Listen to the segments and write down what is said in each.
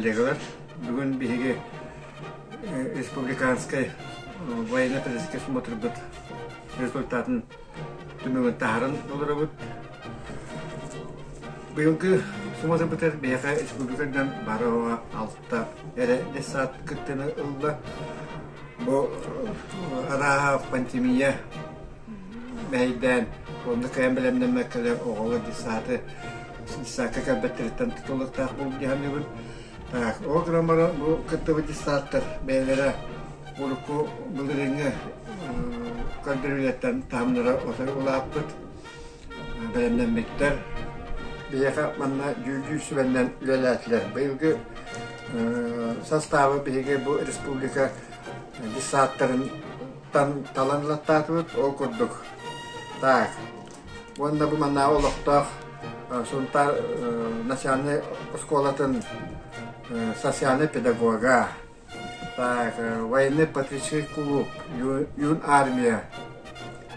коллегалар! Бүгүн биһиги республиканскай военно-политическай смотрбыт результатын түмүгүн таһааран олоробут. Быйылгы смотрбытыгар биһиэхэ республикадан бары алта эрэ десант кыттыыны ылла. Бу арааһа пандемия мэһэйдээн, онно кыайан бэлэмнэммэккэлэр оҕолор десанты десантка кэлбэттэриттэн тутулуктаах буолуп дии саныыбын. Так, ол гынан баран бу кыттыбыт десанттар бэйэлэрэ урукку былырыыҥҥы көрдөрүүлэртэн таһымнара отой улааппыт, бэлэмнэммиттэр. Биһиэхэ манна дьүүллүүр сүбэннэн үлэлээтилэр. Быйылгы састаабы биһиги бу республика десанттарын талан ылаттаатыбыт. Ол курдук так уонна бу маннааҕы олохтоох Сунтаар национальнай оскуолатын социальнай педагога, так, военный-патриотический клуб Юн армия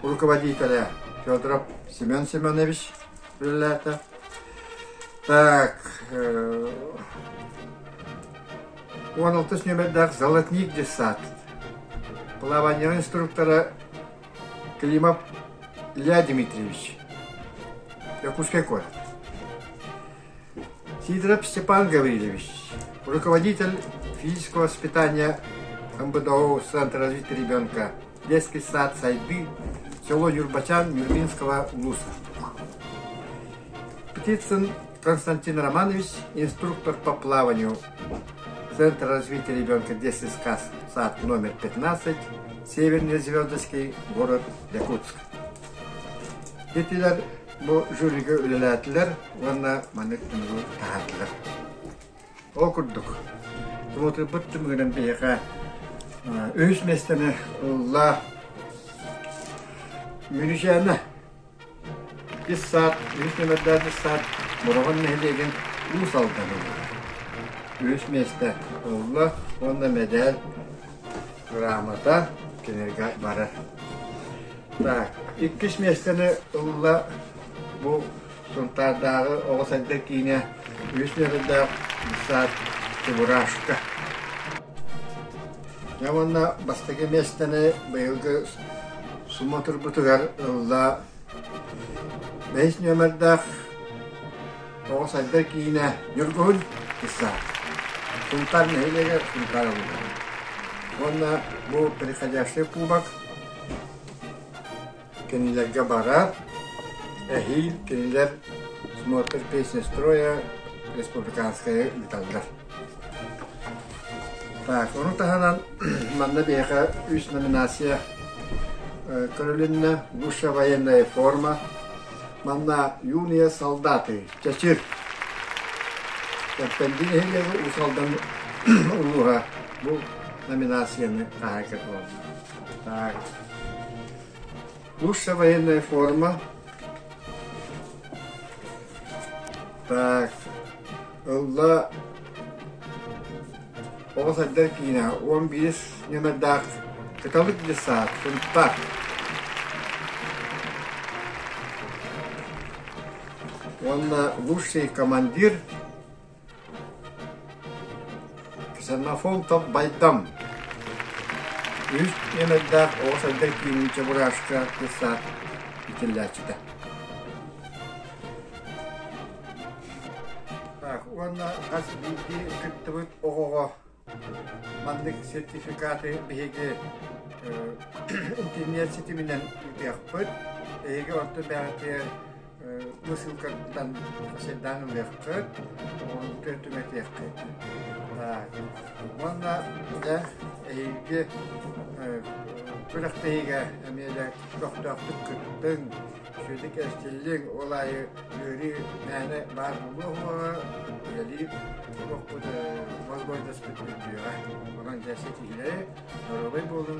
руководителя Федоров Семен Семенович үлэлээтэ. Так, 16 нүөмэрдээх «Золотник десант» плавание инструктора Климов Илья Дмитриевич, Якутский город. Сидоров Степан Гаврильевич, руководитель физического воспитания МБДО Центра развития ребенка, детский сад Сайды, село Юрбачан Нюрбинского улуса. Птицын Константин Романович, инструктор по плаванию Центр развития ребенка детский сад номер 15, Северный Звездочный, город Якутск. Итилэр бу жюрига үлэлээтилэр уонна маннык түмүгү таһаардылар. Ол курдук, смотрбыт түмүгүнэн биһиэхэ үһүс миэстэни ылла Мүрүчээнэ Ис саат, үһүс нүөмэрдээх ис саат Бороҕон нэһилиэгин Уус Алдан ылла. Үһүс миэстэ ылла уонна мэдээл грамота кинилэргэ барар. Так, иккис миэстэни ылла бу Сунтаардааҕы оҕо сайдар киинэ үһүс нүөмэрдээх саат Чебурашка. Дьэ уонна бастакы миэстэни быйылгы смотрбутугар ылла бэһис нүөмэрдээх оҕо сайдар киинэ Ньургуһун Исаак. Сунтаар нэһилиэгэр Сунтаар ылла. Уонна бу приходящий кубок Кинилэргэ барар, эһиил кинилэр смотр песни строя республиканскайы ыыталлар. Так, ону таһынан манна биһиэхэ үс номинация көрүлүннэ. Высшая военная форма, манна юные солдаты, Чэчир, Кэппэнди нэһилиэгэ Уус Алдан улууһа бу номинацияны хаһаайка буолла. Так, Лучшая военная форма. Так, ылла оҕо сайдар киинэ 11 нүөмэрдээх Кыталык десант Сунтаар. Уонна лучший командир Ксенофонтов Байдам үһүс нүөмэрдээх оҕо сайдар киинин Чебурашка десант иитиллээччитэ. Так, уонна хас биирдии кыттыбыт оҕоҕо маннык сертификаты биһиги интернет ситиминэн ыытыахпыт. Эһиги орто бэҕэтигэр ссылкаттан сирдээн ылыаххыт, оҕону түҥэтиэххит. Уонна дьэ эһиги күрэхтэһиигэ эмиэ дьэ көхтөөхтүк кыттыҥ, үчүгэйдик эрчиллиҥ, ол аайы үөрүү мээнэ баар буолуо суоҕа, үлэлиир олохпут возможностьпыт үрдүөҕэ. Онон дьэ ситиһиилэри, доруобай буолуҥ.